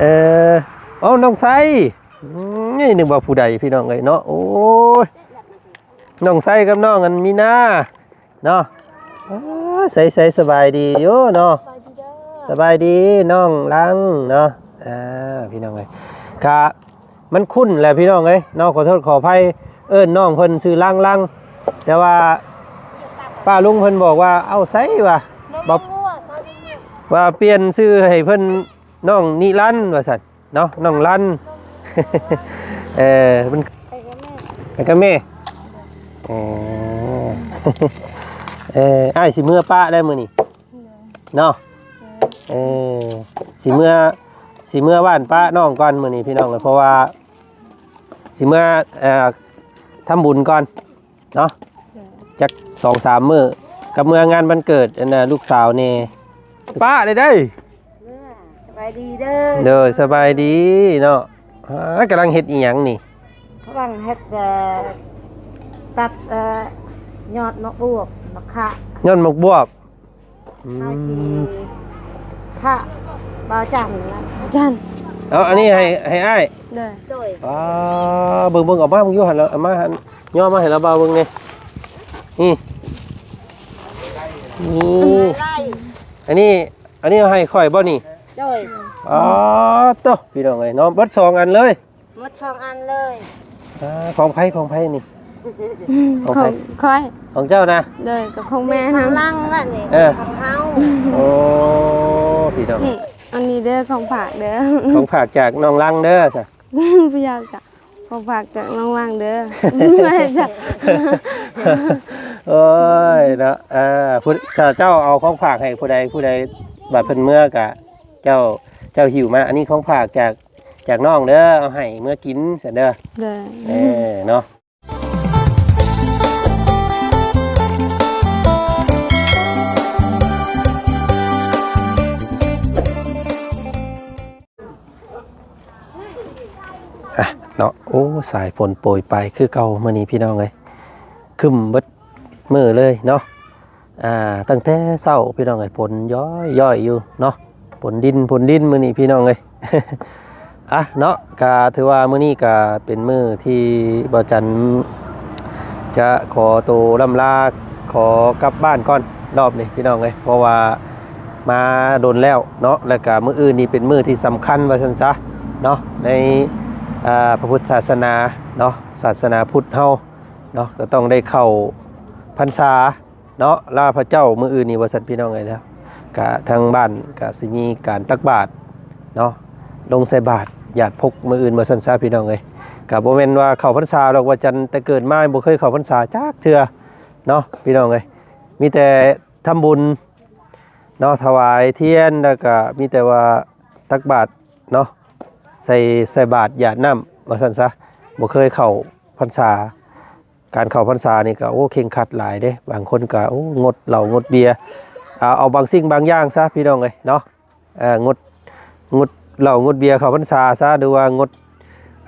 ເອີ ເອົ້າ ນ້ອງໄຊ ອືມ ນີ້ນຶກວ່າຜູ້ໃດພີ່ນ້ອງເອີຍເນາະ. ໂອ້ຍ ນ້ອງໄຊກັບນ້ອງອັນມີນາເນາະ. ເອີ ໃສໆ ສະບາຍດີຢູ່ເນາະ? ສະບາຍດີເດີ ສະບາຍດີນ້ອງລັງເນາະ. ອ່າ ພີ່ນ້ອງເອີຍ ກະ ມັນຄຸ້ນແຫຼະພີ່ນ້ອງເອີຍເນາະ. ຂໍໂທດຂໍອະໄພ ເອີ້ນນ້ອງເພິ່ນຊື່ລັງໆ ແຕ່ວ່າປ້າລຸງເພິ່ນບອກວ່າ ເອົ້າ ໃສວ່າ ວ່າປ່ຽນຊື່ໃຫ້ເພິ່ນນ້ອງນິລັນວ່າຊັ້ນເນາະ ນ້ອງລັນ. ເອີ ມັນ ໄປກັບແມ່ ໄປກັບແມ່. ເອີ ເອີ ອ້າຍຊິເມືອປະໄດ້ມື້ນີ້ເນາະ. ເອີ ຊິເມືອ ຊິເມືອບ້ານປະນ້ອງກ່ອນມື້ນີ້ພີ່ນ້ອງເອີຍ ເພາະວ່າ ຊິເມືອ ເອີ ທຳບຸນກ່ອນເນາະ ຈັກສອງສາມມື້ ກັບເມືອງານວັນເກີດອັນນ່າລູກສາວແດ່. ປ້າເດ້ ເດີ ສະບາຍດີເດີ. ໂດຍ ສະບາຍດີເນາະ. ອ່າ ກຳລັງເຮັດອີ່ຫຍັງນີ້? ກຳລັງເຮັດ ເອີ ຕັດ ເອີ ຍອດໝາກບວບ ໝາກຂາ ຍອດໝາກບວບ. ອືມ ເຮົາຊິພາບ່າວຈັນນະ ຈັນ. ເອົາ ອັນນີ້ໃຫ້ ໃຫ້ອ້າຍ. ໂດຍ ໂດຍ. ອ່າ ເບິ່ງໆ ເອົາມາເບິ່ງຢູ່ຫັ້ນລະ ເອົາມາຫັ້ນ ຍໍມາໃຫ້ລາວບ່າວເບິ່ງແດ່. ນີ້ ນີ້ ອັນນີ້ ອັນນີ້ເອົາໃຫ້ຂ້ອຍບໍ່ນີ້? ໂດຍ. ອໍ ໂຕ ພີ່ນ້ອງເອີຍເນາະ ເບິດສອງອັນເລີຍ. ໝົດສອງອັນເລີຍ. ອ່າ ຂອງໃຜ ຂອງໃຜນີ້? ຂອງໃຜ? ຂອງຂ້ອຍ ຂອງເຈົ້ານະ? ໂດຍ ກໍຂອງແມ່ນຳ. ນີ້ຂອງຫຼັງລະນີ້. ເອີ ຂອງເຮົາ. ໂອ້ ພີ່ນ້ອງ ນີ້ ອັນນີ້ເດີ ຂອງຝາກເດີ ຂອງຝາກຈາກນ້ອງຫຼັງເດີ. ສະ ບໍ່ຢາກ ຂອງຝາກຈາກນ້ອງຫຼັງເດີ. ບໍ່ຢາກ ໂອ້ຍເນາະ. ເອີ ຜູ້ ຖ້າເຈົ້າເອົາຂອງຝາກໃຫ້ຜູ້ໃດ ຜູ້ໃດບາດເພິ່ນເມືອກະ ເຈົ້າ ເຈົ້າຫິ້ວມາ. ອັນນີ້ຂອງຝາກຈາກ ຈາກນ້ອງເດີ ເອົາໃຫ້ເມືອກິນຊັ້ນເດີ. ໂດຍ ເອີ ເນາະ. ອ່ະ ເນາະ ໂອ້ ສາຍຝົນໂປຍປາຍຄືເກົ່າມື້ນີ້ ພີ່ນ້ອງເອີຍ ຄຶ້ມເບິດມື້ເລີຍເນາະ. ອ່າ ຕັ້ງແຕ່ເຊົ້າ ພີ່ນ້ອງເອີຍ ຝົນຍ້ອຍໆຢູ່ເນາະ ຝົນດິນ ຝົນດິນມື້ນີ້ ພີ່ນ້ອງເອີຍ. ອ່ະ ເນາະ ກະຖືວ່າມື້ນີ້ກະເປັນມື້ທີ່ບ່າວຈັນຈະຂໍໂຕລ່ຳລາ ຂໍກັບບ້ານກ່ອນ ລອບນີ້ ພີ່ນ້ອງເອີຍ ເພາະວ່າມາດົນແລ້ວເນາະ. ແລ້ວກະມື້ອື່ນນີ້ເປັນມື້ທີ່ສຳຄັນວ່າຊັ້ນຊະເນາະ ໃນ ອ່າ ພະພຸດທະສາສະໜາເນາະ ສາສະໜາພຸດເຮົາເນາະ ກະຕ້ອງໄດ້ເຂົ້າພັນສາ ເນາະ ລາພະເຈົ້າມື້ອື່ນນີ້ວ່າຊັ້ນ ພີ່ນ້ອງເອີຍເນາະ. ກະທາງບ້ານກະຊິມີການຕັກບາດເນາະ ລົງໃສ່ບາດຢາດພົກມື້ອື່ນວ່າຊັ້ນຊະ ພີ່ນ້ອງເອີຍ. ກະບໍ່ແມ່ນວ່າເຂົ້າພັນສາດອກ ວ່າຈັນແຕ່ເກີດມາບໍ່ເຄີຍເຂົ້າພັນສາຈັກເທື່ອເນາະ ພີ່ນ້ອງເອີຍ. ມີແຕ່ທຳບຸນເນາະ ຖວາຍທຽນ ແລ້ວກະມີແຕ່ວ່າຕັກບາດເນາະ ໃສ່ ໃສ່ບາດຢາດນ້ຳວ່າຊັ້ນຊະ ບໍ່ເຄີຍເຂົ້າພັນສາ. ການເຂົ້າພັນສານີ້ກໍ ໂອ້ ເຄັ່ງຄັດຫຼາຍເດ້. ບາງຄົນກໍ ໂອ້ ງົດເຫຼົ້າງົດເບຍ ເອົາ ເອົາບາງສິ່ງບາງຢ່າງຊະ ພີ່ນ້ອງເອີຍເນາະ. ເອີ ງົດ ງົດເຫຼົ້າງົດເບຍເຂົ້າພັນສາຊະ ຫຼືວ່າງົດ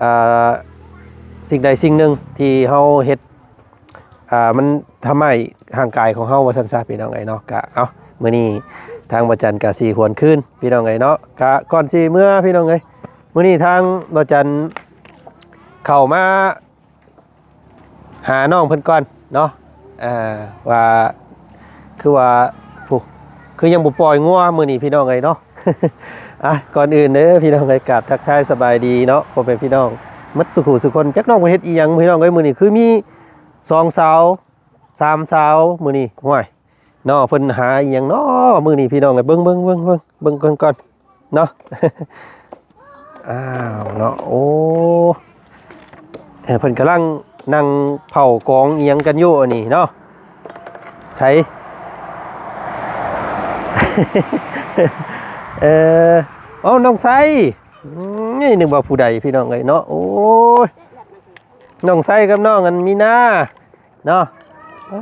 ເອີ ສິ່ງໃດສິ່ງໜຶ່ງທີ່ເຮົາເຮັດ ເອີ ມັນທຳຮ້າຍຮ່າງກາຍຂອງເຮົາວ່າຊັ້ນຊະ ພີ່ນ້ອງເອີຍເນາະ. ກະ ເອົ້າ ມື້ນີ້ທາງບ່າວຈັນກະຊິຫວນຄືນ ພີ່ນ້ອງເອີຍເນາະ. ກະກ່ອນຊິເມືອ ພີ່ນ້ອງເອີຍ ມື້ນີ້ທາງບ່າວຈັນເຂົ້າມາ ຫານ້ອງເພິ່ນກ່ອນເນາະ ເອີ ວ່າ ຄືວ່າ ຜູ້ ຄືຍັງບໍ່ປ່ອຍງົວມື້ນີ້ ພີ່ນ້ອງເອີຍເນາະ. ອ່ະ ກ່ອນອື່ນເດີ ພີ່ນ້ອງເອີຍ ກາບທັກທາຍສະບາຍດີເນາະ ພໍ່ແມ່ພີ່ນ້ອງໝົດສູ່ຜູ້ສູ່ຄົນ. ຈັກນ້ອງເພິ່ນເຮັດອີ່ຫຍັງ ພີ່ນ້ອງເອີຍ ມື້ນີ້ຄືມີສອງສາວ ສາມສາວມື້ນີ້ ຫ້ວຍ ເນາະ ເພິ່ນຫາອີ່ຫຍັງເນາະມື້ນີ້ ພີ່ນ້ອງເອີຍ. ເບິ່ງ ເບິ່ງ ເບິ່ງ ເບິ່ງ ເບິ່ງກ່ອນເນາະ. ອ້າວເນາະ ໂອ້ ເອີ ເພິ່ນກຳລັງນັ່ງເຜົາກອງອີ່ຫຍັງກັນຢູ່ອັນນີ້ເນາະ. ໃສ ເອີ ເອົ້າ ນ້ອງໄຊ ອືມ ນີ້ນຶກວ່າຜູ້ໃດ ພີ່ນ້ອງເອີຍເນາະ. ໂອ້ຍ ນ້ອງໄຊກັບນ້ອງອັນມີນາ ເນາະ. ເອີ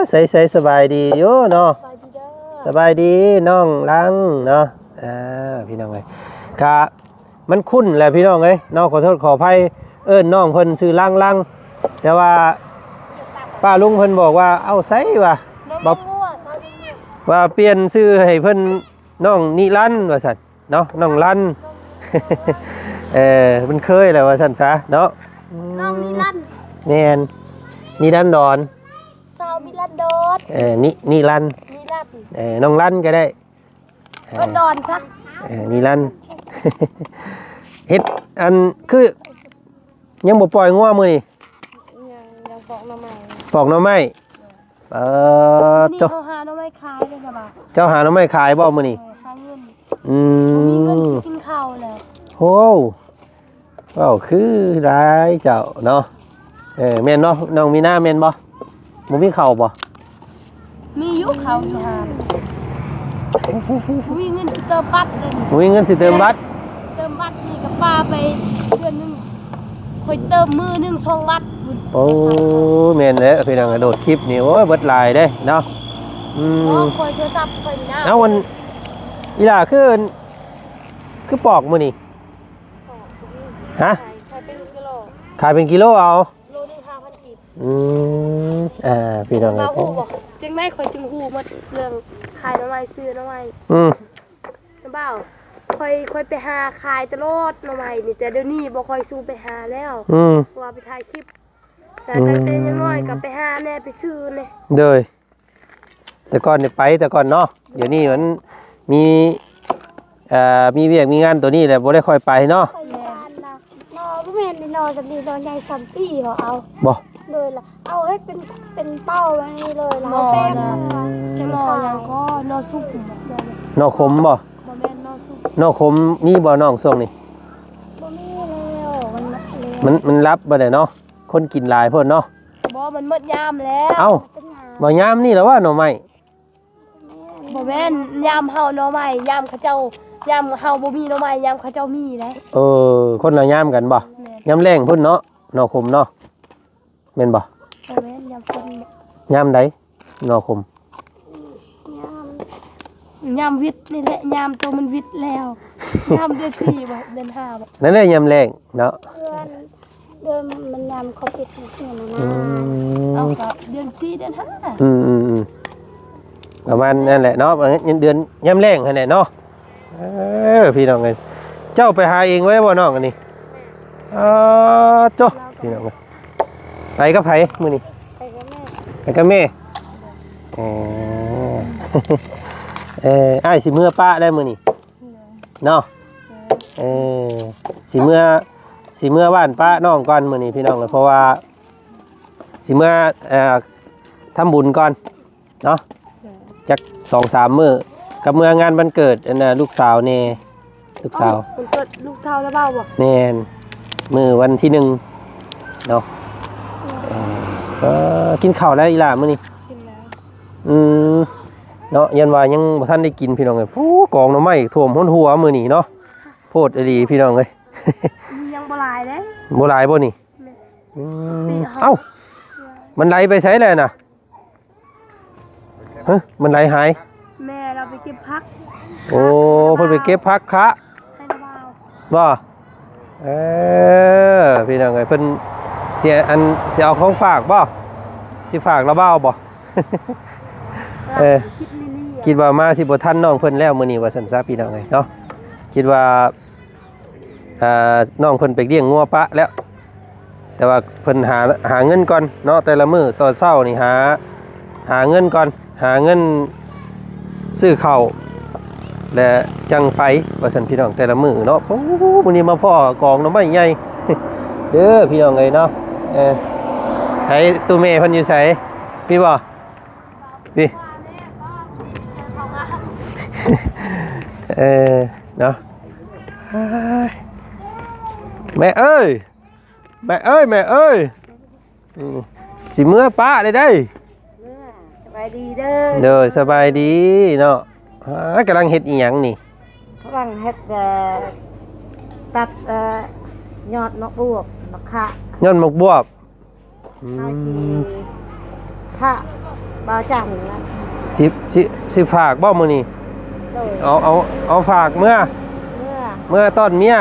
ໃສໆ ສະບາຍດີຢູ່ເນາະ? ສະບາຍດີເດີ ສະບາຍດີນ້ອງລັງເນາະ. ອ່າ ພີ່ນ້ອງເອີຍ ກະມັນຄຸ້ນແຫຼະ ພີ່ນ້ອງເອີຍເນາະ. ຂໍໂທດຂໍອະໄພ ເອີ້ນນ້ອງເພິ່ນຊື່ລັງໆ ແຕ່ວ່າປ້າລຸງເພິ່ນບອກວ່າ ເອົ້າ ໃສວ່າ ວ່າປ່ຽນຊື່ໃຫ້ເພິ່ນນ້ອງນິລັນວ່າຊັ້ນ ເນາະ ນ້ອງລັນ. ເອີ ມັນເຄີຍແລ້ວວ່າຊັ້ນຊະເນາະ. ອືມ ນ້ອງນິລັນ. ແມ່ນ ນິລັນດອນ. ສາວມິລັນດອນ. ເອີ ນິ ນິລັນ. ນິລັນ. ເອີ ນ້ອງລັນກໍໄດ້. ເອີ ເອີ້ນດອນຊະ. ເອີ ນິລັນ. ເຮັດ ອັນ ຄື ຍັງບໍ່ປ່ອຍງົວມື້ນີ້? ຍັງ ຍັງປອກໜໍ່ໄມ້. ປອກໜໍ່ໄມ້. ເອີ ມື້ນີ້ ໂຕ ເຮົາຫາໜໍ່ໄມ້ຂາຍເດ້ສະບາຍ. ເຈົ້າຫາໜໍ່ໄມ້ຂາຍບໍ່ມື້ນີ້? ເອີ ຫາເງິນ. ອືມ ບໍ່ມີເງິນຊິກິນເຂົ້າແລ້ວ. ໂອ້ ເວົ້າຄືຫຼາຍເຈົ້າເນາະ. ເອີ ແມ່ນເນາະ ນ້ອງມີນາແມ່ນບໍ່? ບໍ່ມີເຂົ້າບໍ່? ມີຢູ່ເຂົ້າຢູ່ຫັ້ນ. ບໍ່ມີເງິນຊິເຕີມບັດເລີຍ. ບໍ່ມີເງິນຊິເຕີມບັດ? ເຕີມບັດນີ້ກໍປາໄປເດືອນໜຶ່ງ ຂ້ອຍເຕີມມື້ໜຶ່ງສອງບັດພຸ້ນ. ໂອ້ ແມ່ນແຫຼະພີ່ນ້ອງ ໂດດຄລິບນີ້ ໂອ້ຍ ເບິດຫຼາຍເດ້ເນາະ. ອືມ ໂອ້ ຂ້ອຍໂທລະສັບຂ້ອຍນີ້ນະ. ເອົ້າ ອັນ ອີຫຼ້າ ຄື ຄືປອກມື້ນີ້? ຮະ? ຂາຍເປັນກິໂລ. ຂາຍເປັນກິໂລເອົາ. ໂລໜຶ່ງຫ້າພັນກີບ. ອືມ ອ່າ ພີ່ນ້ອງເອີຍ ຮູ້ບໍ່? ຈັ່ງໃດຂ້ອຍຈຶ່ງຮູ້ໝົດເລື່ອງຂາຍໜໍ່ໄມ້ ຊື້ໜໍ່ໄມ້. ອືມ ນ້າບ່າວ ຂ້ອຍ ຂ້ອຍໄປຫາຂາຍຕະຫຼອດໜໍ່ໄມ້ນີ້ ແຕ່ດຽວນີ້ບໍ່ຄ່ອຍສູ້ໄປຫາແລ້ວ. ອືມ ເພາະວ່າໄປຖ່າຍຄລິບ ແຕ່ ອືມ ຕັ້ງແຕ່ຍັງນ້ອຍກໍໄປຫາແດ່ ໄປຊື້ແດ່. ໂດຍ ແຕ່ກ່ອນນີ້ໄປ ແຕ່ກ່ອນເນາະ. ດຽວນີ້ມັນມີ ເອີ ມີວຽກມີງານໂຕນີ້ແຫຼະ ບໍ່ໄດ້ຄ່ອຍໄປເນາະ. ຂ້ອຍຢູ່ບ້ານນະ ໜໍ່ບໍ່ແມ່ນໜໍ່ສ່ຳນີ້ ໜໍ່ໃຫຍ່ສ່ຳປີເຮົາເອົາ. ບໍ່? ໂດຍ ລະເອົາເຮັດເປັນ ເປັນເປົ້າແບບນີ້ເລີຍ ລະເອົາແປງເມືອ. ແຕ່ໜໍ່ຫຍັງກໍ ໜໍ່ສຸກ. ໜໍ່ຂົມບໍ່? ບໍ່ແມ່ນໜໍ່ສຸກ. ໜໍ່ຂົມມີບໍ່ນ້ອງຊ່ວງນີ້? ບໍ່ມີແລ້ວ ມັນ ມັນ ມັນລັບບໍ່ໄດ້ເນາະ. ຄົນກິນຫຼາຍໂພດເນາະ. ບໍ່ ມັນໝົດຍາມແລ້ວ. ເອົ້າ ເປັນຫຍັງ? ບໍ່ ຍາມນີ້ລະວ່າໜໍ່ໄມ້. ບໍ່ແມ່ນ ຍາມເຮົາໜໍ່ໄມ້ ຍາມເຂົາເຈົ້າ ຍາມເຮົາບໍ່ມີໜໍ່ໄມ້ ຍາມເຂົາເຈົ້າມີໄດ໋. ເອີ ຄົນລະຍາມກັນບໍ່? ແມ່ນ. ຍາມແລ້ງພຸ້ນເນາະ ໜໍ່ຂົມເນາະ ແມ່ນບໍ່? ບໍ່ແມ່ນ ຍາມຝົນ. ຍາມໃດໜໍ່ຂົມ? ຍາມ ຍາມຫວິດນີ້ແຫຼະ ຍາມໂຕມັນຫວິດແລ້ວ. ຍາມເດືອນສີ່ບໍ່ ເດືອນຫ້າບໍ່? ນັ້ນແຫຼະຍາມແລ້ງເນາະ. ເດືອນ ເດືອນມັນຍາມເຂົາປິດນີ້ນະ. ອືມ ເອົາ ກໍເດືອນສີ່ ເດືອນຫ້າ. ອືມໆໆ ປະມານນັ້ນແຫຼະເນາະ ເດືອນຍາມແລ້ງຫັ້ນແຫຼະເນາະ. ເອີ ພີ່ນ້ອງເອີຍ ເຈົ້າໄປຫາເອງໄວ້ບໍ່ນ້ອງອັນນີ້? ແມ່ນ. ອໍ ໂທ້ ພີ່ນ້ອງເອີຍ ໄປກັບໃຜມື້ນີ້? ໄປກັບແມ່. ໄປກັບແມ່. ເອີ ເອີ ອ້າຍຊິເມືອປະແລ້ວມື້ນີ້. ເນາະ ເອີ ຊິເມືອ ຊິເມືອບ້ານປະນ້ອງກ່ອນມື້ນີ້ພີ່ນ້ອງເອີຍ ເພາະວ່າຊິເມືອ ເອີ ທຳບຸນກ່ອນເນາະ ຈັກສອງສາມມື້ ກັບເມືອງານວັນເກີດອັນນ່າລູກສາວແດ່ ລູກສາວ. ເອົ້າ ວັນເກີດລູກສາວລະບ່າວບໍ່? ແມ່ນ ມື້ວັນທີໜຶ່ງເນາະ. ເອີ ເອີ ກິນເຂົ້າແລ້ວອີ່ຫຼ້າມື້ນີ້? ກິນແລ້ວ. ອືມ ເນາະ ຢ້ານວ່າຍັງບໍ່ທັນໄດ້ກິນພີ່ນ້ອງເອີຍ. ໂອ້ ກອງໜໍ່ໄມ້ຖ້ວມຫົວມື້ນີ້ເນາະ ໂພດອີ່ຫຼີພີ່ນ້ອງເອີຍ. ຍັງບໍ່ຫຼາຍເດ້. ບໍ່ຫຼາຍບໍ່ນີ້? ແມ່ນ. ອືມ ເອົ້າ ມັນໄຫຼໄປໃສແລ້ວນະ? ຮະ ມັນໄຫຼຫາຍ? ແມ່ລາວໄປເກັບຜັກ. ໂອ້ ເພິ່ນໄປເກັບຜັກຄະ ໃຫ້ລະບ່າວ. ບໍ່? ເອີ ພີ່ນ້ອງເອີຍ ເພິ່ນຊິ ອັນ ຊິເອົາຂອງຝາກບໍ່? ຊິຝາກລະບ່າວບໍ່? ເອີ ຄິດວ່າມາຊິບໍ່ທັນນ້ອງເພິ່ນແລ້ວມື້ນີ້ວ່າຊັ້ນຊະ ພີ່ນ້ອງເອີຍເນາະ. ຄິດວ່າ ອ່າ ນ້ອງເພິ່ນໄປລ້ຽງງົວປະແລ້ວ ແຕ່ວ່າເພິ່ນຫາ ຫາເງິນກ່ອນເນາະ ແຕ່ລະມື້ຕອນເຊົ້ານີ້ຫາ ຫາເງິນກ່ອນ ຫາເງິນຊື້ເຂົ້າ ແລະ ຈັ່ງໄປວ່າຊັ້ນພີ່ນ້ອງ ແຕ່ລະມື້ເນາະ. ໂອ້ ມື້ນີ້ມາພໍ້ກອງໜໍ່ໄມ້ໃຫຍ່ເດີພີ່ນ້ອງເອີຍເນາະ. ເອີ ໃສ ຕູ້ແມ່ເພິ່ນຢູ່ໃສ? ມີບໍ່? ນີ້ ເອີ ເນາະ ແມ່ເອີຍ ແມ່ເອີຍ ແມ່ເອີຍ. ອືມ ຊິເມືອປະເລີຍເດ້. ເມືອ ສະບາຍດີເດີ. ໂດຍ ສະບາຍດີເນາະ. ອ່າ ກຳລັງເຮັດອີ່ຫຍັງນີ້? ກຳລັງເຮັດ ເອີ ຕັດ ເອີ ຍອດໝາກບວບ ໝາກຂະ ຍອດໝາກບວບ. ອືມ ເຮົາຊິພາບ່າວຈັນນະ ຊິ ຊິ ຊິຝາກບໍ່ມື້ນີ້? ໂດຍ ເອົາ ເອົາ ເອົາຝາກເມືອ ເມືອ ເມືອຕ້ອນເມຍ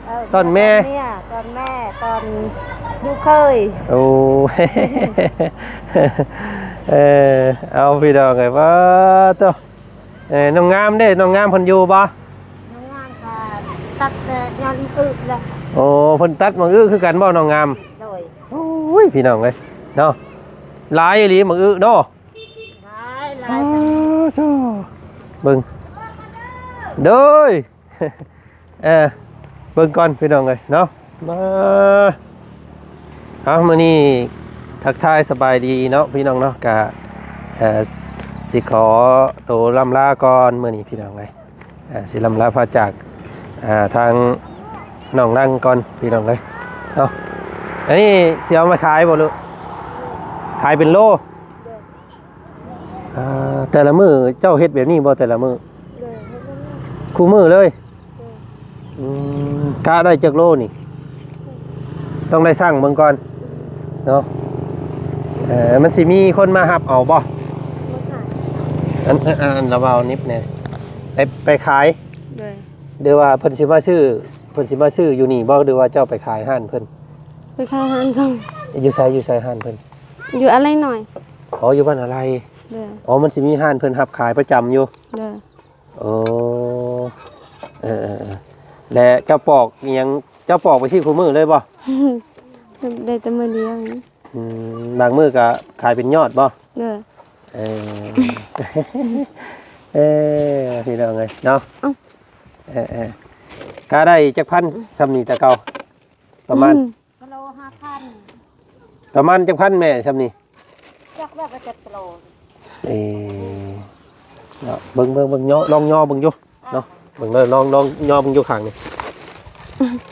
ເອີ ຕ້ອນແມ່ ຕ້ອນເມຍ ຕ້ອນແມ່ ຕ້ອນລູກເຂີຍ. ໂອ້ ເອີ ເອົາ ພີ່ນ້ອງເອີຍ ປາໂຕ. ເອີ ນ້ອງງາມເດ້ ນ້ອງງາມເພິ່ນຢູ່ບໍ່? ນ້ອງງາມກໍ ຕັດແລ້ວ ຍ້ອນອຶແລ້ວ. ໂອ້ ເພິ່ນຕັດໝາກອຶຄືກັນບໍ່ ນ້ອງງາມ? ໂດຍ. ໂອ້ຍ ພີ່ນ້ອງເອີຍເນາະ ຫຼາຍອີ່ຫຼີໝາກອຶເນາະ. ຫຼາຍ ຫຼາຍ. ອ້າໂທ້ ເບິ່ງ ໂດຍ ເອີ ເບິ່ງກ່ອນພີ່ນ້ອງເອີຍເນາະ ມາ ເອົາ ມື້ນີ້ທັກທາຍສະບາຍດີເນາະ ພີ່ນ້ອງເນາະ ກະ ເອີ ຊິຂໍໂຕລ່ຳລາກ່ອນມື້ນີ້ ພີ່ນ້ອງເອີຍ ເອີ ຊິລ່ຳລາພາຈາກ ເອີ ທາງນ້ອງລັງກ່ອນ ພີ່ນ້ອງເອີຍເນາະ. ອັນນີ້ຊິເອົາມາຂາຍບໍ່ລູກ? ຂາຍເປັນໂລ? ອ່າ ແຕ່ລະມື້ເຈົ້າເຮັດແບບນີ້ບໍ່ ແຕ່ລະມື້? ໂດຍ ເຮັດແບບນີ້ ຄູ່ມື້ເລີຍ. ໂດຍ. ອືມ ກະໄດ້ຈັກໂລນີ້? ຕ້ອງໄດ້ຊັ່ງເບິ່ງກ່ອນເນາະ. ເອີ ມັນຊິມີຄົນມາຮັບເອົາບໍ່? ມາຂາຍ. ອັນ ອັນ ອັນລະເວົ້ານິບແດ່ ໄປ ໄປຂາຍ? ໂດຍ. ຫຼືວ່າເພິ່ນຊິມາຊື້ ເພິ່ນຊິມາຊື້ຢູ່ນີ້ບໍ່ ຫຼືວ່າເຈົ້າໄປຂາຍຮ້ານເພິ່ນ? ໄປຂາຍຮ້ານເຂົາ. ຢູ່ໃສ ຢູ່ໃສຮ້ານເພິ່ນ? ຢູ່ອາໄລໜ້ອຍ. ອໍ ຢູ່ບ້ານອາໄລ. ໂດຍ. ອໍ ມັນຊິມີຮ້ານເພິ່ນຮັບຂາຍປະຈຳຢູ່. ໂດຍ. ໂອ້ ເອີ ເອີ ເອີ ແລະເຈົ້າປອກອີ່ຫຍັງ ເຈົ້າປອກໄປຊີ້ຄູ່ມື້ເລີຍບໍ່? ໄດ້ແຕ່ມື້ດຽວ. ອືມ ບາງມື້ກໍຂາຍເປັນຍອດບໍ່? ໂດຍ. ເອີ ເອີ ພີ່ນ້ອງເອີຍເນາະ. ເອີ ເອີ ກະໄດ້ຈັກພັນຊ່ຳນີ້ແຕ່ເກົ່າ? ປະມານ ອືມ ກິໂລຫ້າພັນ. ປະມານຈັກພັນແມ່ຊ່ຳນີ້? ຈັກວ່າຈັກກິໂລ. ເອີ ເນາະ ເບິ່ງ ເບິ່ງ ເບິ່ງ ຍໍ ລອງຍໍເບິ່ງຢູ່ເນາະ. ເບິ່ງເດີ ລອງ ລອງຍໍເບິ່ງຢູ່ຂ້າງນີ້.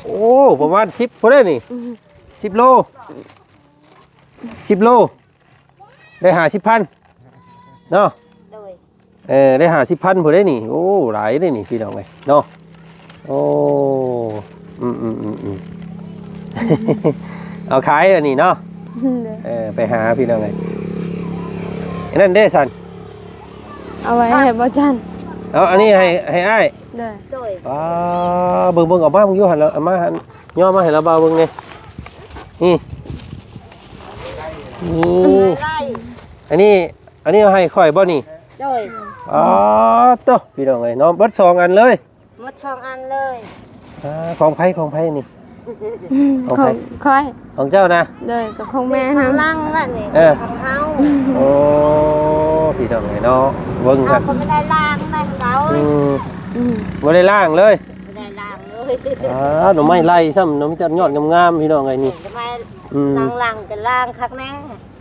ໂອ້ ປະມານສິບພຸ້ນເດ້ນີ້. ອືມ ສິບໂລ ສິບໂລ ໄດ້ຫ້າສິບພັນເນາະ. ໂດຍ. ເອີ ໄດ້ຫ້າສິບພັນພຸ້ນເດ້ນີ້. ໂອ້ ຫຼາຍເດ້ນີ້ ພີ່ນ້ອງເອີຍເນາະ. ໂອ້ ອືມ ອືມ ອືມ ອືມ ເອົາຂາຍອັນນີ້ເນາະ. ໂດຍ. ເອີ ໄປຫາພີ່ນ້ອງເອີຍ. ອັນນັ້ນເດ້ຊັ້ນ ເອົາໄວ້ໃຫ້ບໍ່ຈັນ. ເອົາອັນນີ້ໃຫ້ ໃຫ້ອ້າຍ. ໂດຍ. ໂດຍ. ປ້າ ເບິ່ງ ເບິ່ງ ເອົາມາເບິ່ງຢູ່ຫັ້ນລະ ເອົາມາຫັ້ນ ຍໍມາໃຫ້ລາວບ່າວເບິ່ງແດ່. ນີ້ ນີ້ ອັນນີ້ ອັນນີ້ເອົາໃຫ້ຂ້ອຍບໍ່ນີ້? ໂດຍ. ອໍ ໂຕ ພີ່ນ້ອງເອີຍເນາະ ເບິດສອງອັນເລີຍ. ໝົດສອງອັນເລີຍ. ອ່າ ຂອງໃຜ ຂອງໃຜນີ້? ຂອງໃຜ? ຂອງຂ້ອຍ. ຂອງເຈົ້ານະ? ໂດຍ ກໍຂອງແມ່ຫັ້ນ. ຫຼັງລະນີ້. ເອີ ຂອງເຮົາ. ໂອ້ ພີ່ນ້ອງເອີຍເນາະ ເບິ່ງຄັກ. ເຮົາກໍບໍ່ໄດ້ລ້າງນະເຮົາ. ອືມ ອືມ ບໍ່ໄດ້ລ້າງເລີຍ. ບໍ່ໄດ້ລ້າງເລີຍ. ອ່າ ໜໍ່ໄມ້ໄລ່ຊ້ຳເນາະ ມີແຕ່ຍອດງາມໆ ພີ່ນ້ອງເອີຍນີ້. ອືມ ຫຼັງໆ ກໍລ້າງຄັກແນ່.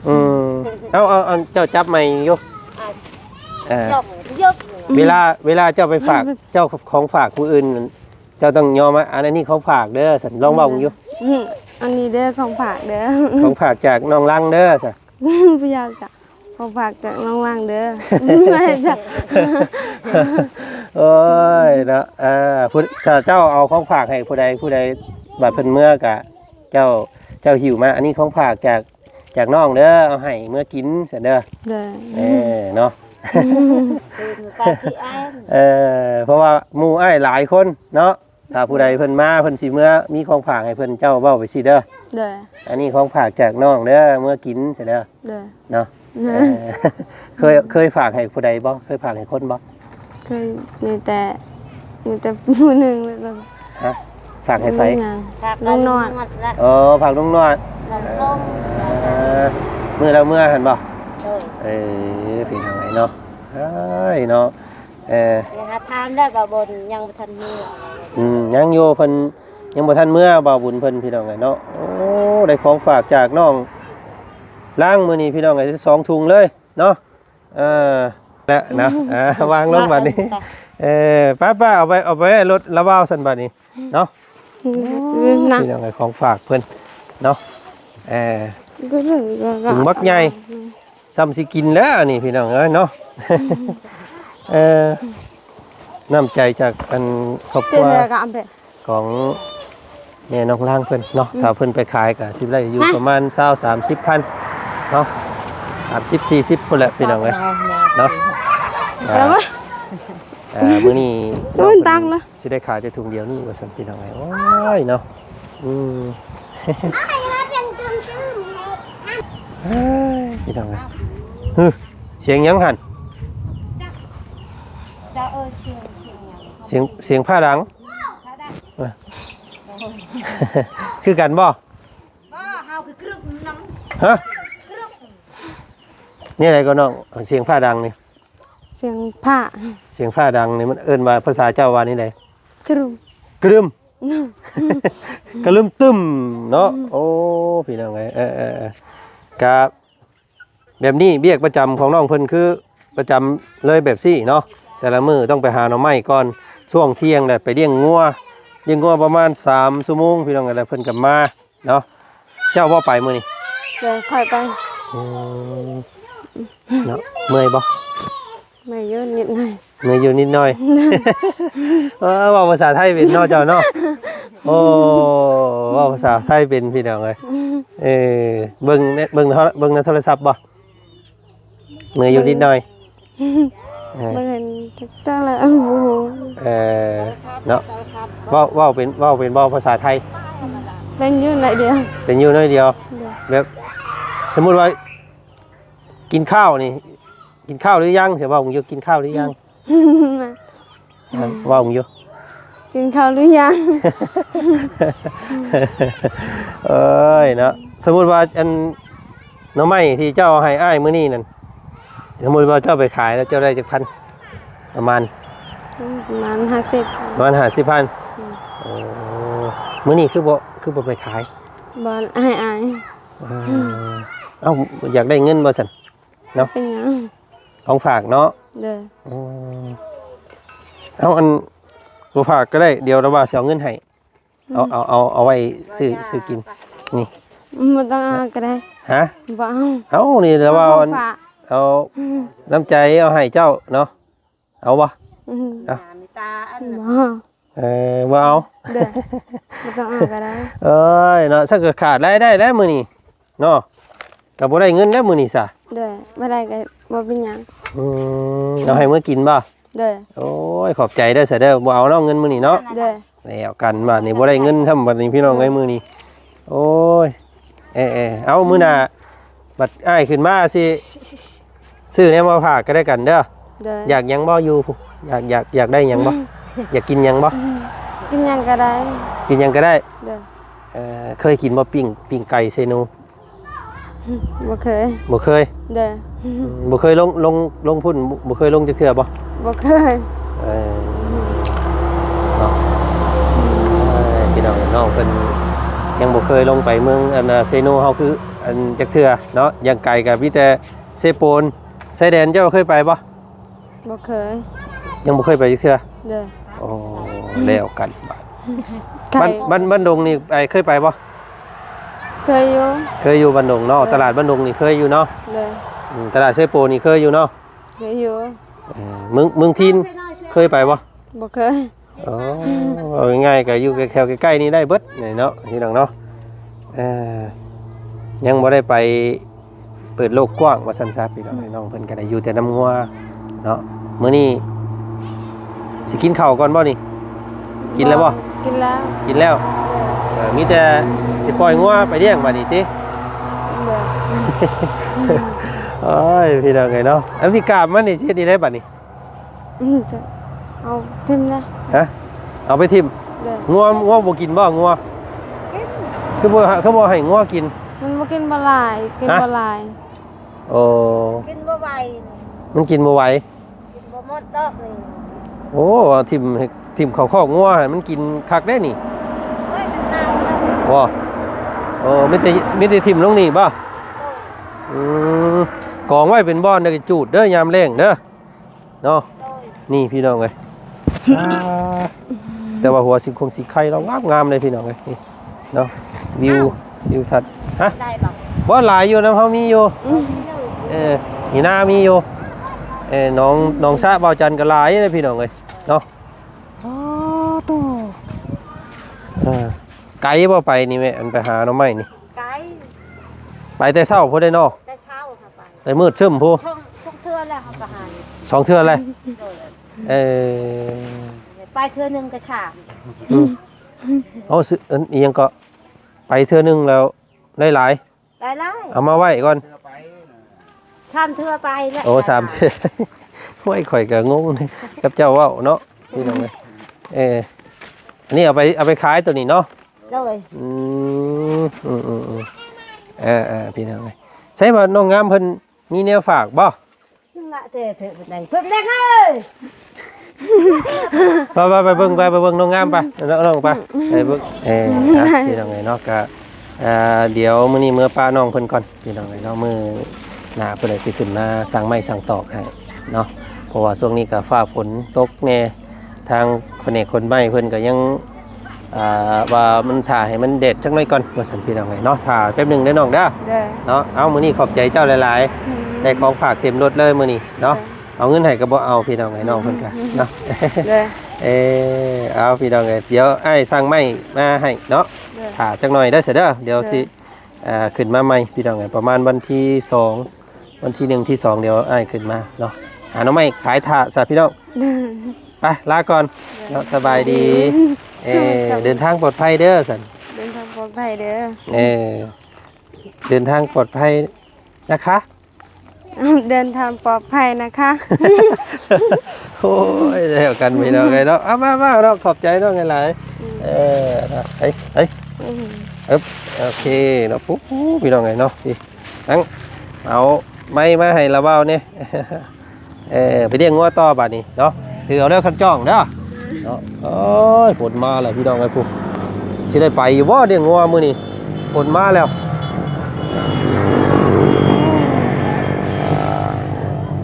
ອືມ ເອົາ ເອົາ ເອົາ ເຈົ້າຈັບໃໝ່ຢູ່. ອ່າ ເອີ ເວລາ ເວລາເຈົ້າໄປຝາກ ເຈົ້າຂອງຝາກຜູ້ອື່ນ ເຈົ້າຕ້ອງຍໍມາ ອັນ ອັນນີ້ຂອງຝາກເດີຊັ້ນ ລອງເວົ້າເບິ່ງຢູ່. ອືມ ອັນນີ້ເດີຂອງຝາກເດີ ຂອງຝາກຈາກນ້ອງລັງເດີຊັ້ນ. ບໍ່ຢາກຈະ ຂອງຝາກຈາກນ້ອງລັງເດີ. ໂອ້ຍເນາະ ເອີ ຜູ້ ຖ້າເຈົ້າເອົາຂອງຝາກໃຫ້ຜູ້ໃດ ຜູ້ໃດ ບາດເພິ່ນເມືອກະ ເຈົ້າ ເຈົ້າຫິ້ວມາ ອັນນີ້ຂອງຝາກຈາກ ຈາກນ້ອງເດີ ເອົາໃຫ້ເມືອກິນຊັ້ນເດີ. ໂດຍ. ເອີ ເນາະ ເອີ ເພາະວ່າໝູ່ອ້າຍຫຼາຍຄົນເນາະ ຖ້າຜູ້ໃດເພິ່ນມາ ເພິ່ນຊິເມືອ ມີຂອງຝາກໃຫ້ເພິ່ນ ເຈົ້າເວົ້າໄປຊີ້ເດີ. ໂດຍ. ອັນນີ້ຂອງຝາກຈາກນ້ອງເດີ ເມືອກິນຊັ້ນເດີ. ໂດຍ. ເນາະ ເອີ ເຄີຍ ເຄີຍຝາກໃຫ້ຜູ້ໃດບໍ່? ເຄີຍຝາກໃຫ້ຄົນບໍ່? ເຄີຍ ມີແຕ່ ມີແຕ່ຜູ້ໜຶ່ງແລ້ວກໍ ຮະ? ຝາກໃຫ້ໃຜ? ນ້ອງນວດ. ອໍ ຝາກນ້ອງນວດ. ນ້ອງທອງ. ເອີ ມື້ລາວເມືອຫັ້ນບໍ່? ໂດຍ. ເອີ ເປັນຈັ່ງໃດເນາະ? ເອີຍເນາະ ເອີ ຫາຖາມໄດ້ ບ່າວບຸນຍັງບໍ່ທັນເມືອ. ອືມ ຍັງຢູ່ ເພິ່ນຍັງບໍ່ທັນເມືອ ບ່າວບຸນເພິ່ນ ພີ່ນ້ອງເອີຍເນາະ. ໂອ້ ໄດ້ຂອງຝາກຈາກນ້ອງລາງມື້ນີ້ ພີ່ນ້ອງເອີຍ ສອງຖົງເລີຍເນາະ. ເອີ ແລະນະ ອ່າ ວາງລົງບາດນີ້. ເອີ ໄປໆ ເອົາໄປ ເອົາໄປລົດລະວາວຊັ້ນບາດນີ້ເນາະ. ອືມ ພີ່ນ້ອງເອີຍ ຂອງຝາກເພິ່ນເນາະ. ເອີ ຖົງບັກໃຫຍ່ ຊ່ຳຊິກິນແລ້ວອັນນີ້ ພີ່ນ້ອງເອີຍເນາະ. ເອີ ນ້ຳໃຈຈາກອັນຄອບຄົວ ຂອງແມ່ນ້ອງລາງເພິ່ນເນາະ. ອືມ ຖ້າເພິ່ນໄປຂາຍກໍຊິໄດ້ຢູ່ ຮະ ປະມານຊາວສາມສິບພັນເນາະ ສາມສິບສີ່ສິບພຸ້ນແຫຼະ ພີ່ນ້ອງເອີຍເນາະ. ອ່າ ອ່າ ມື້ນີ້ນ້ອງເພິ່ນຕັງເນາະ ຊິໄດ້ຂາຍແຕ່ຖົງດຽວນີ້ວ່າຊັ້ນ ພີ່ນ້ອງເອີຍ. ໂອ້ຍເນາະ ອືມ ເຮີ້ຍ ພີ່ນ້ອງເອີຍ ຫື ສຽງຫຍັງຫັ້ນ? ສຽງ ສຽງຟ້າດັງ. ຄືກັນບໍ່? ບໍ່ ເຮົາຄືກຣຶບນຳ ຮະ? ກຣຶບ ແນວໃດກໍນ້ອງ? ສຽງຟ້າດັງນີ້ ສຽງຟ້າ ສຽງຟ້າດັງນີ້ ມັນເອີ້ນວ່າ ພາສາເຈົ້າວ່າແນວໃດ? ກຣຶມ ກຣຶມ ກະລຶມຕຶມເນາະ. ໂອ້ ພີ່ນ້ອງເອີຍ ເອີ ເອີ ເອີ ກະ ແບບນີ້ວຽກປະຈຳຂອງນ້ອງເພິ່ນຄືປະຈຳເລີຍແບບຊີ້ເນາະ. ແຕ່ລະມື້ຕ້ອງໄປຫາໜໍ່ໄມ້ກ່ອນ ຊ່ວງທ່ຽງແລ້ວໄປລ້ຽງງົວ ລ້ຽງງົວປະມານສາມຊົ່ວໂມງ ພີ່ນ້ອງເອີຍ ແລ້ວເພິ່ນກໍມາເນາະ. ເຈົ້າບໍ່ໄປມື້ນີ້? ໂດຍ ຂ້ອຍໄປ. ອືມ ເນາະ ເມື່ອຍບໍ່? ເມື່ອຍຢູ່ນິດໜ້ອຍ ເມື່ອຍຢູ່ນິດໜ້ອຍ. ເອີ ເວົ້າພາສາໄທເປັນເນາະເຈົ້າເນາະ. ໂອ້ ເວົ້າພາສາໄທເປັນ ພີ່ນ້ອງເອີຍ. ເອີ ເບິ່ງ ເບິ່ງ ເບິ່ງໃນໂທລະສັບບໍ່? ເມື່ອຍຢູ່ນິດໜ້ອຍ. ເອີ ເບິ່ງເຫັນຈັກເທື່ອລະ ເອີ ເນາະ ເວົ້າ ເວົ້າເປັນ ເວົ້າເປັນບໍ່ພາສາໄທ? ເປັນຢູ່ໜ້ອຍດຽວ ເປັນຢູ່ໜ້ອຍດຽວ. ໂດຍ ແບບ ສົມມຸດວ່າ ກິນຂ້າວນີ້ ກິນຂ້າວຫຼືຍັງ? ຊິເວົ້າຢູ່ ກິນຂ້າວຫຼືຍັງ? ເວົ້າຢູ່ ກິນຂ້າວຫຼືຍັງ? ເອີຍເນາະ ສົມມຸດວ່າ ອັນ ໜໍ່ໄມ້ທີ່ເຈົ້າເອົາໃຫ້ອ້າຍມື້ນີ້ນັ້ນ ສົມມຸດວ່າເຈົ້າໄປຂາຍແລ້ວເຈົ້າໄດ້ຈັກພັນ? ປະມານ ປະມານຫ້າສິບ ປະມານຫ້າສິບພັນ. ອືມ ໂອ້ ມື້ນີ້ຄືບໍ່ ຄືບໍ່ໄປຂາຍ? ບໍ່ ໃຫ້ອ້າຍ. ເອີ ເອົ້າ ຢາກໄດ້ເງິນບໍ່ຊັ້ນ? ເນາະ ເປັນຫຍັງ ຂອງຝາກເນາະ. ໂດຍ ອືມ ເອົາ ອັນ ບໍ່ຝາກກໍໄດ້ ດຽວລະວ່າຊິເອົາເງິນໃຫ້. ເອົາ ອືມ ເອົາ ເອົາ ເອົາໄວ້ຊື້ ຊື້ກິນນີ້. ບໍ່ຕ້ອງເອົາກໍໄດ້. ຮະ? ບໍ່ເອົາ. ເອົາ ນີ້ລະວ່າ ເອົາ ນ້ຳໃຈເອົາໃຫ້ເຈົ້າເນາະ. ເອົາບໍ່? ອືມ ເອົາ ເອີ ບໍ່ເອົາ. ໂດຍ ບໍ່ຕ້ອງເອົາກໍໄດ້. ເອີຍເນາະ ຊັ້ນກໍຂາດລາຍໄດ້ແລ້ວມື້ນີ້ເນາະ ກໍບໍ່ໄດ້ເງິນແລ້ວມື້ນີ້ຊະ. ໂດຍ ບໍ່ໄດ້ກໍບໍ່ເປັນຫຍັງ. ອືມ ເອົາໃຫ້ມື້ກິນບໍ່? ໂດຍ ໂອ້ຍ ຂອບໃຈເດີຊະເດີ ບໍ່ເອົາເນາະເງິນມື້ນີ້ເນາະ. ໂດຍ ແລ້ວກັນບາດນີ້ ບໍ່ໄດ້ເງິນຊ້ຳບາດນີ້ ພີ່ນ້ອງເອີຍ ມື້ນີ້. ໂອ້ຍ ເອີ ເອີ ເອົາ ມື້ໜ້າ ອືມ ບັດອ້າຍຂຶ້ນມາຊິ ຊື້ແນວມາຝາກກໍແລ້ວກັນເດີ. ໂດຍ ຢາກຫຍັງບໍ່ຢູ່? ຢາກ ຢາກ ຢາກໄດ້ຫຍັງບໍ່? ຢາກກິນຫຍັງບໍ່? ກິນຫຍັງກໍໄດ້ ກິນຫຍັງກໍໄດ້. ໂດຍ ເອີ ເຄີຍກິນບໍ່ ປີ້ງ ປີ້ງໄກ່ເຊໂນ? ບໍ່ເຄີຍ ບໍ່ເຄີຍ. ໂດຍ ອືມ ບໍ່ເຄີຍລົງ ລົງ ລົງພຸ້ນ ບໍ່ເຄີຍລົງຈັກເທື່ອບໍ່? ບໍ່ເຄີຍ. ເອີ ເນາະ ເອີ ພີ່ນ້ອງ ນ້ອງເພິ່ນຍັງບໍ່ເຄີຍລົງໄປເມືອງ ອັນ ເຊໂນເຮົາຄື ອັນ ຈັກເທື່ອເນາະ. ຢ່າງໄກກໍມີແຕ່ເຊໂປນ ຊາຍແດນ ເຈົ້າເຄີຍໄປບໍ່? ບໍ່ເຄີຍ ຍັງບໍ່ເຄີຍໄປຈັກເທື່ອ. ໂດຍ ໂອ້ ແລ້ວກັນບາດ ໄກ ບ້ານ ບ້ານ ບ້ານດົງນີ້ໄປ ເຄີຍໄປບໍ່? ເຄີຍຢູ່ ເຄີຍຢູ່ບ້ານດົງເນາະ. ໂດຍ ຕະຫຼາດບ້ານດົງນີ້ເຄີຍຢູ່ເນາະ. ໂດຍ ອືມ ຕະຫຼາດເຊໂປນນີ້ເຄີຍຢູ່ເນາະ. ເຄີຍຢູ່ ເອີ ເມືອງ ເມືອງພີນເຄີຍໄປບໍ່? ບໍ່ເຄີຍ. ອໍ ເວົ້າງ່າຍໆ ກໍຢູ່ແຖວໃກ້ໆນີ້ໄດ້ເບິດນີ້ເນາະ ພີ່ນ້ອງເນາະ. ເອີ ຍັງບໍ່ໄດ້ໄປເປີດໂລກກວ້າງວ່າຊັ້ນຊະ ພີ່ນ້ອງ. ອືມ ນ້ອງເພິ່ນກໍໄດ້ຢູ່ແຕ່ນຳງົວເນາະ. ມື້ນີ້ຊິກິນເຂົ້າກ່ອນບໍ່ນີ້? ກິນແລ້ວບໍ່? ກິນແລ້ວ ກິນແລ້ວ. ເອີ ມີແຕ່ຊິປ່ອຍງົວໄປລ້ຽງບາດນີ້ຕິ? ໂອ້ຍ ພີ່ນ້ອງເອີຍເນາະ ອັນທີ່ກາບມັນນີ້ຊິເຮັດຈັ່ງໃດບາດນີ້? ອືມ ຈະເອົາຖິ້ມນະ. ຮະ? ເອົາໄປຖິ້ມ? ໂດຍ ງົວ ງົວບໍ່ກິນບໍ່? ງົວ ກິນ ຄືບໍ່ ຄືບໍ່ໃຫ້ງົວກິນ? ມັນບໍ່ກິນບໍ່ຫຼາຍ ກິນ ຮະ? ບໍ່ຫຼາຍ. ໂອ້ ກິນບໍ່ໄຫວ ມັນກິນບໍ່ໄຫວ ກິນບໍ່ໝົດດອກນີ້. ໂອ້ ຖິ້ມ ຖິ້ມເຂົ້າຄອກງົວໃຫ້ມັນກິນຄັກເດ້ນີ້. ໂອ້ຍ ມັນເນົ່າແລ້ວ ບໍ່? ໂອ້ ມີແຕ່ ມີແຕ່ຖິ້ມລົງນີ້ບໍ່? ໂດຍ ອືມ ກອງໄວ້ເປັນບ່ອນ ແລ້ວກໍຈູດເດີ ຍາມແລ້ງເດີ. ເນາະ ໂດຍ ນີ້ພີ່ນ້ອງເອີຍ ອ່າ ແຕ່ວ່າຫົວສີຄົງສີໄຂ່ລາວງາມໆເລີຍພີ່ນ້ອງເອີຍ ນີ້ເນາະ ວິວ ອ້າວ ວິວທັດ ຮະ? ໄດ້ບໍ່? ບໍ່ ຫຼາຍຢູ່ ນຳເຮົາມີຢູ່ ອືມ ເອີ ນີ້ນາມີຢູ່ ເອີ ໜອງ ໜອງສະບ່າວຈັນກໍຫຼາຍເດ້ພີ່ນ້ອງເອີຍເນາະ. ອໍ ໂຕ ເອີ ໄກບໍ່ໄປນີ້ແມ່? ອັນໄປຫາໜໍ່ໄມ້ນີ້ ໄກ ໄປແຕ່ເຊົ້າພຸ້ນເດ້ເນາະ. ແຕ່ເຊົ້າເຮົາໄປ ແຕ່ມືດຊຶ້ມພຸ້ນ ສອງ ສອງເທື່ອແລ້ວເຮົາກໍຫາ ສອງເທື່ອແລ້ວ. ໂດຍ ເອີ ໄປເທື່ອໜຶ່ງກໍສາມ ອືມ ເອົາ ຊື່ ອັນ ອີ່ຫຍັງເກາະ ໄປເທື່ອໜຶ່ງແລ້ວໄດ້ຫຼາຍ ໄດ້ຫຼາຍ ເອົາມາໄວ້ກ່ອນ ສາມເທື່ອໄປແລ້ວ. ໂອ້ ສາມເທື່ອ ໂອ້ຍ ຂ້ອຍກໍງົງກັບເຈົ້າເວົ້າເນາະ ພີ່ນ້ອງເອີຍ ເອີ. ອັນນີ້ເອົາໄປ ເອົາໄປຂາຍໂຕນີ້ເນາະ. ໂດຍ ອືມ ອືມໆໆ ເອີໆ ພີ່ນ້ອງເອີຍ ໃຊ່ວ່ານ້ອງງາມເພິ່ນມີແນວຝາກບໍ່? ເພິ່ນແດງເອີຍ ໄປໆ ໄປເບິ່ງ ໄປ ໄປເບິ່ງນ້ອງງາມໄປ ນ້ອງໆ ໄປ ໄປເບິ່ງ ເອີ ອ່ະ ພີ່ນ້ອງເອີຍເນາະ ກະ ອ່າ ດຽວມື້ນີ້ເມືອປະນ້ອງເພິ່ນກ່ອນ ພີ່ນ້ອງເອີຍເນາະ ມື້ໜ້າເພິ່ນຊິຂຶ້ນມາສ້າງໄມ້ສ້າງຕອກໃຫ້ເນາະ ເພາະວ່າຊ່ວງນີ້ກະຟ້າຝົນຕົກແດ່ ທາງພະແນກຂົນໄມ້ເພິ່ນກໍຍັງ ອ່າ ວ່າມັນຖ້າໃຫ້ມັນແດດຈັກໜ້ອຍກ່ອນ ວ່າຊັ້ນ ພີ່ນ້ອງເອີຍເນາະ ຖ້າແປັບໜຶ່ງເດີນ້ອງເດີ ໂດຍ ເນາະ. ເອົາ ມື້ນີ້ຂອບໃຈເຈົ້າຫຼາຍໆ ອືມ ໄດ້ຂອງຝາກເຕັມລົດເລີຍມື້ນີ້ເນາະ ໂດຍ ເອົາເງິນໃຫ້ກໍບໍ່ເອົາ ພີ່ນ້ອງເອີຍ ນ້ອງເພິ່ນກໍ ອືມ ເນາະ ໂດຍ ເອີ ເອົາ ພີ່ນ້ອງເອີຍ ດຽວອ້າຍສັ່ງໄມ້ມາໃຫ້ເນາະ ໂດຍ ຖ້າຈັກໜ້ອຍເດີ ເດີ ດຽວ ໂດຍ ຊິ ອ່າ ຂຶ້ນມາໃໝ່ ພີ່ນ້ອງເອີຍ ປະມານວັນທີສອງ ວັນທີໜຶ່ງ ທີສອງ ດຽວອ້າຍຂຶ້ນມາເນາະ ຫາໜໍ່ໄມ້ຂາຍຖ້າຊະ ພີ່ນ້ອງ ໄປ ລາກ່ອນເນາະ ສະບາຍດີ ເອີ ເດີນທາງປອດໄພເດີຊັ້ນ ເດີນທາງປອດໄພເດີ ເອີ ເດີນທາງປອດໄພນະຄະ ເດີນທາງປອດໄພນະຄະ ໂອ້ຍ ແລ້ວກັນ ພີ່ນ້ອງເອີຍເນາະ ເອົາ ມາໆ ເນາະ ຂອບໃຈນ້ອງຫຼາຍໆ ອືມ ເອີ ໄປ ໄປ ອືມ ເອີບ ໂອເຄເນາະ ປູ້ ພີ່ນ້ອງເອີຍເນາະ ນີ້ ອັງ ເອົາໄມ້ມາໃຫ້ລາວເວົ້າແດ່ ເອີ ໄປລ້ຽງງົວຕໍ່ບາດນີ້ເນາະ ຖືເອົາເດີຄັນຈ້ອງເດີເນາະ ໂອ້ຍ ຝົນມາແລ້ວ ພີ່ນ້ອງເອີຍ ພຸ້ນ ຊິໄດ້ໄປຢູ່ບໍ່ລ້ຽງງົວມື້ນີ້ ຝົນມາແລ້ວ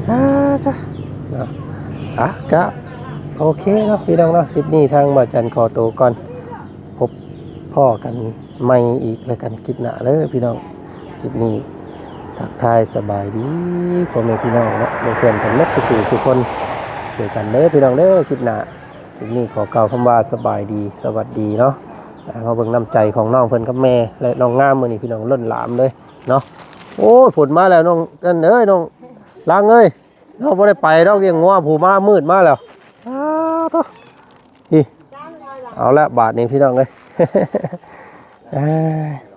ອ່າ ຈ້າ ເນາະ ອ່ະ ກະໂອເຄເນາະ ພີ່ນ້ອງເນາະ ຄລິບນີ້ທາງບ່າວຈັນຂໍໂຕກ່ອນ ພົບພໍ້ກັນໃໝ່ອີກແລ້ວກັນຄລິບໜ້າເດີພີ່ນ້ອງ ຄລິບນີ້ທັກທາຍສະບາຍດີພໍ່ແມ່ພີ່ນ້ອງເນາະ ເພື່ອນກັນໝົດສູ່ຜູ້ສູ່ຄົນ ເຈີກັນເດີພີ່ນ້ອງເດີ ຄລິບໜ້າ ຄລິບນີ້ຂໍກ່າວຄຳວ່າສະບາຍດີ ສະຫວັດດີເນາະ ອ່າ ມາເບິ່ງນ້ຳໃຈຂອງນ້ອງເພິ່ນກັບແມ່ ແລະ ນ້ອງງາມມື້ນີ້ພີ່ນ້ອງ ລົ້ນຫຼາມເລີຍເນາະ ໂອ້ຍ ຝົນມາແລ້ວນ້ອງ ອັນເອີຍ ນ້ອງລາງເອີຍ ເນາະ ບໍ່ໄດ້ໄປດອກ ລ້ຽງງົວ ຜູ້ມາມືດມາແລ້ວ ອ້າໂທ້ ອີ ເອົາລະບາດນີ້ພີ່ນ້ອງເອີຍ ເອີຍ